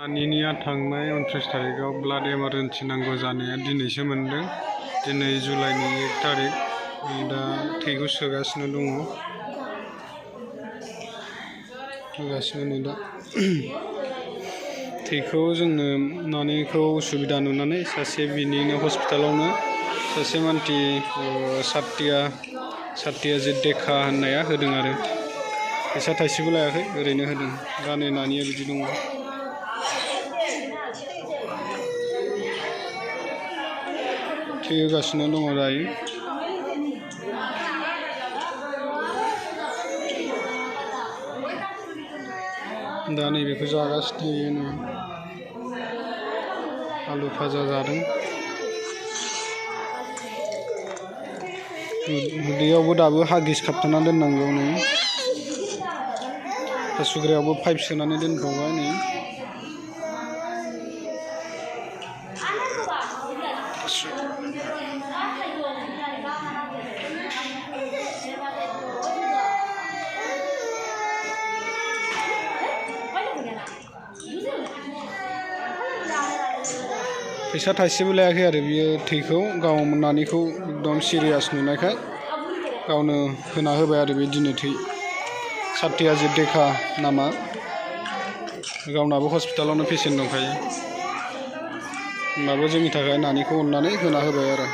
नानिनिया थांनाय 29 तारिखआव blood emergency नांगौ जानाया दिनैसो मोनदों। दिनै जुलाइनि 1 तारिख। दा थैखौ सोगासिनो दङ। होगासिनो दा थैखौ जोंनो नानिखौ उसुबिदा नुनानै सासे बिनिनो हस्पिटालावनो सासे मानसि सातियाजित देखा होननाया होदों आरो फैसा थाइसेबो लायाखै, ओरैनो होदों। दा नै नानिया बिदि दङ। थै होगासिनो दङ दायो। दा नैबेखौ जागासिनो आलु भाजा जादों। उदैयावबो दाबो हागिस खाबथाना दोननांगौ नै। हासुग्रायावबो पाइप सोनानै दोनबावबाय नै। फैसा थाइसेबो लायाखै आरो बियो थैखौ गाव नानिखौ एकदम सिरियास नुनायखाय गावनो होना होबाय आरो बे दिनै थै। सातियाजित देखा नामा। गावनाबो हस्पिटालावनो पेसेन्ट दंखायो। होमबाबो जोंनि थाखाय नानिखौ अननानै होना होबाय आरो।